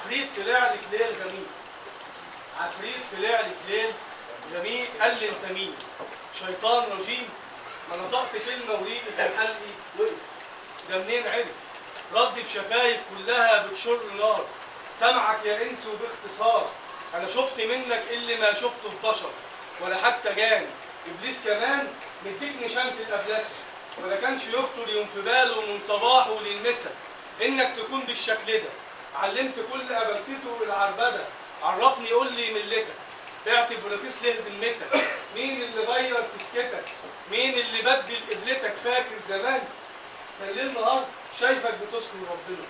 عفريت طلع لي في ليل غميق، عفريت طلع لي في ليل غميق، قال لي انت مين؟ شيطان رجيم. ما نطقت كلمة وريقي في حلقي وقف، ده منين عرف؟ رد بشفايف كلها بتشر نار، سمعك يا انس وباختصار، انا شفت منك اللي ما شفته في بشر ولا حتى جان، ابليس كمان مديك نشان في الابلسه، ولا كانش يخطر يوم في باله من صباحه للمسا انك تكون بالشكل ده. علمت كل ابلسته العربده، عرفني قول لي ملتك، بعت برخيص ليه ذمتك؟ مين اللي غير سكتك؟ مين اللي بدل قبلتك؟ فاكر زمان كان ليل نهار شايفك بتذكر ربنا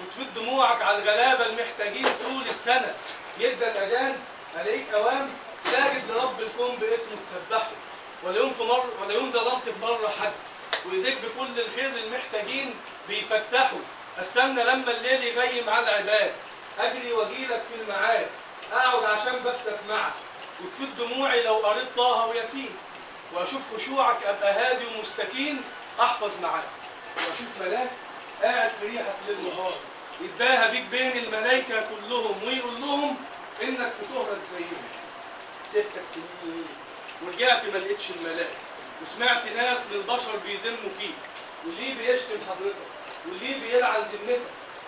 وتفيد دموعك على الغلابة المحتاجين طول السنة، يدى الاذان الاقيك اوام ساجد لرب الكون باسمه تسبحه، ولا يوم في مرة ولا يوم ظلمت في مرة حد، وايديك بكل الخير للمحتاجين بيفتحوا. استنى لما الليل يغيم على العباد، اجري واجيلك في الميعاد، اقعد عشان بس اسمعك وتفيد دموعي لو قريت طه وياسين، واشوف خشوعك ابقى هادي ومستكين احفظ معاك، واشوف ملاك قاعد في ريحك ليل نهار يتباهى بيك بين الملايكه كلهم ويقول لهم انك في طهرك زيهم. سبتك سنين ورجعت ما لقيتش الملاك، وسمعت ناس من البشر بيذموا فيك، واللي بيشتم حضرتك، واللي بيلعن ذمتك،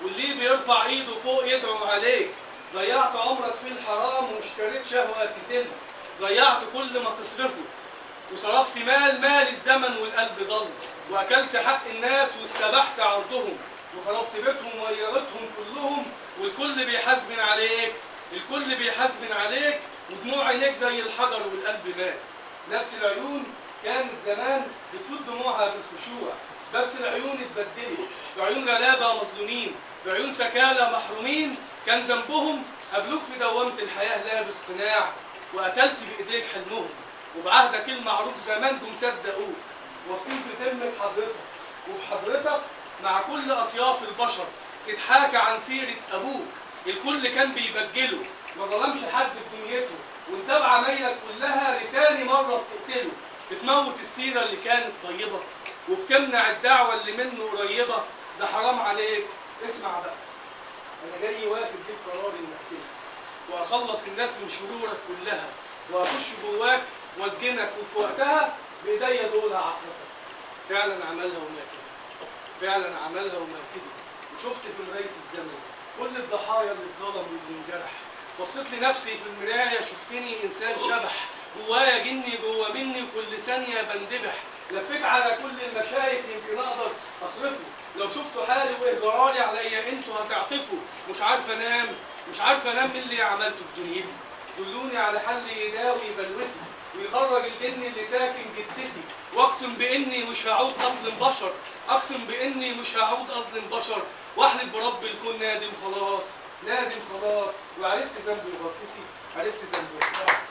واللي بيرفع ايده فوق يدعو عليك. ضيعت عمرك في الحرام واشتريت شهوة تذل، ضيعت كل ما تصرفه وصرفت مال الزمن والقلب ضل، واكلت حق الناس واستبحت عرضهم، وخربت بيتهم وغيرتهم كلهم، والكل بيحاسبن عليك، الكل بيحاسبن عليك، ودموع عينيك زي الحجر والقلب مات. نفس العيون كانت زمان بتفوت دموعها بالخشوع، بس العيون اتبدلت بعيون غلابة مظلومين، بعيون سكالى محرومين، كان ذنبهم قابلوك في دوامه الحياة لابس قناع، وقتلت بايديك حلمهم، وبعهدك المعروف زمان جم صدقوك، واصلين في ذمه حضرتك وفي حضرتك مع كل اطياف البشر تتحاكى عن سيره ابوك، الكل كان بيبجله ما ظلمش حد بدنيته، وانت بعمايلك كلها لتاني مرة بتقتله، بتموت السيرة اللي كانت طيبة وبتمنع الدعوة اللي منه قريبه. ده حرام عليك. اسمع بقى، انا جاي واخد ليك قرار اني اقتلك واخلص الناس من شرورك كلها، واخش جواك واسجنك، وفي وقتها بايديا دول هعفرتك. فعلا عملها وما كده، فعلا عملها وما كده. وشفت في مراية الزمن كل الضحايا اللي اتظلموا واللي انجرح، بصيت لنفسي في المراية شفتني انسان شبح، جوايا جني جوا مني وكل ثانية بندبح. لفيت على كل المشايخ يمكن اقدر اصرفه، لو شفتوا حالي وايه جرالي عليا انتوا هتعطفوا. مش عارف انام، مش عارف انام من اللي عملته في دنيتي، دلوني على حل يداوي بلوتي ويخرج الجن اللي ساكن جدتي. واقسم باني مش هعود اظلم بشر، اقسم باني مش هعود اظلم بشر، واحلف برب الكون نادم خلاص، نادم خلاص، وعرفت ذنبي وغلطتي، عرفت ذنبي وغلطتي.